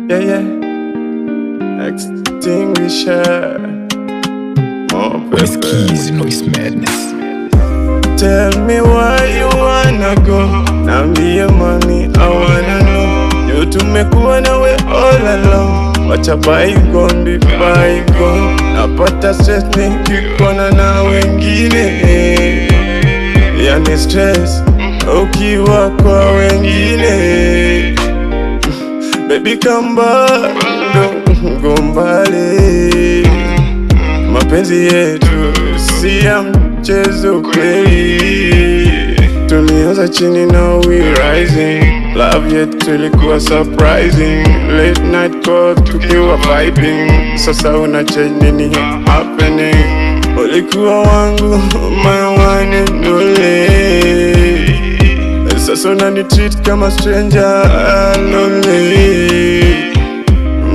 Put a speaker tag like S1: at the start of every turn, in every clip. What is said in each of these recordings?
S1: Yeah. Extinguisher. Oh,
S2: With
S1: baby.
S2: Keys Noise Madness.
S1: Tell me why you wanna go. Naambie mami, I wanna know. Yo, tumekuwa nawe all along. Wacha bygone be bygone. Napata stress nikikuona na wengine. Yani stress ukiwa kwa wengine. Baby, come back, don't go mbali. Mapenzi yetu si ya mchezo kweli. Tulianza chini, now we rising. Love yetu ilikuwa surprising. Late night call tukiwa vibing. Sasa una change, nini happening? Ulikuwa wangu, my one and only. Sasa unani treat kama stranger, lonely.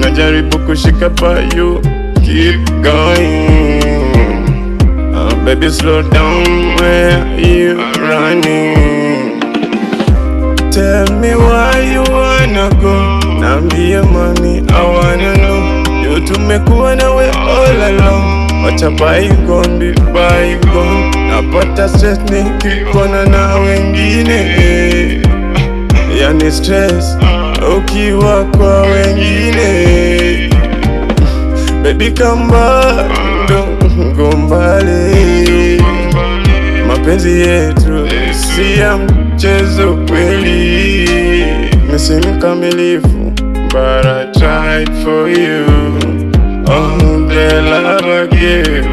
S1: Najaribu kushika but you keep going. Baby, slow down, where you running? Tell me why you wanna go. Naambie mami, I wanna know. Yo, tumekuwa nawe all along. Wacha bygone be bygone. Napata stress nikikuona na wengine. Yani stress ukiwa kwa wengine. Baby, come back, don't go mbali. Mapenzi yetu si ya mchezo kweli. Mimi si mkamilifu, but I tried for you. All the love I give